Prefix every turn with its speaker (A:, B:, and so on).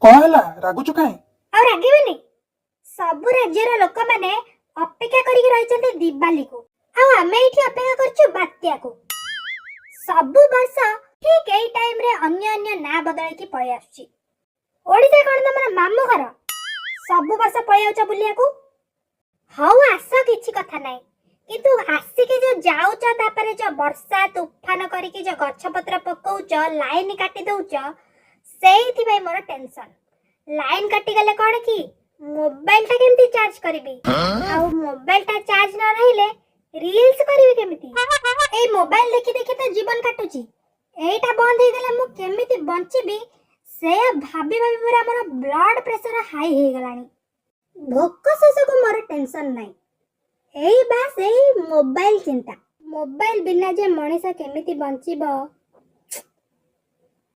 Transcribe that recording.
A: କଣ ହେଲା, ରାଗୁଛୁ କାଇଁ?
B: ଆଉ ରାଗିବେନି? ସବୁ ରାଜ୍ୟର ଲୋକମାନେ ଅପେକ୍ଷା କରିକି ରହିଛନ୍ତି ଦିୱାଲିକୁ, ଆଉ ଆମେ ଏଇଠି ଅପେକ୍ଷା କରୁଛୁ ବାତ୍ୟାକୁ। ସବୁ ବର୍ଷ ଠିକ ଏଇ ଟାଇମରେ ଅନ୍ୟ ଅନ୍ୟ ନାଁ ବଦଳେଇକି ପଳେଇ ଆସୁଛି। ଓଡିଶା କଣ ତମର ମାମୁଁ ଘର, ସବୁ ବର୍ଷ ପଳେଇ ଆଉଛ ବୁଲିବାକୁ? ହଉ ଆସ, କିଛି କଥା ନାହିଁ। କିନ୍ତୁ ଆସିକି ଯୋଉ ଯାଉଛ, ତାପରେ ଯୋଉ ବର୍ଷା ତୁଫାନ କରିକି ଯୋଉ ଗଛ ପତ୍ର ପକଉଛ, ଲାଇନ କାଟି ଦଉଛ, ସେଇଥିପାଇଁ ମୋର ଟେନସନ। ଲାଇନ କାଟିଗଲେ କଣ କି ମୋବାଇଲଟା କେମିତି ଚାର୍ଜ କରିବି? ଆଉ ମୋବାଇଲଟା ଚାର୍ଜ ନ ରହିଲେ ରିଲ୍ସ କରିବି କେମିତି? ଏଇ ମୋବାଇଲ ଦେଖି ଦେଖି ତ ଜୀବନ କାଟୁଛି। ଏଇଟା ବନ୍ଦ ହେଇଗଲେ ମୁଁ କେମିତି ବଞ୍ଚିବି, ସେୟା ଭାବି ଭାବି ପୁରା ମୋର ବ୍ଲଡ ପ୍ରେସର ହାଇ ହେଇଗଲାଣି। ଭୋକ ଶୋଷକୁ ମୋର ଟେନସନ ନାହିଁ, ଏଇ ବାସ୍ ଏଇ ମୋବାଇଲ ଚିନ୍ତା। ମୋବାଇଲ ବିନା ଯେ ମଣିଷ କେମିତି ବଞ୍ଚିବ।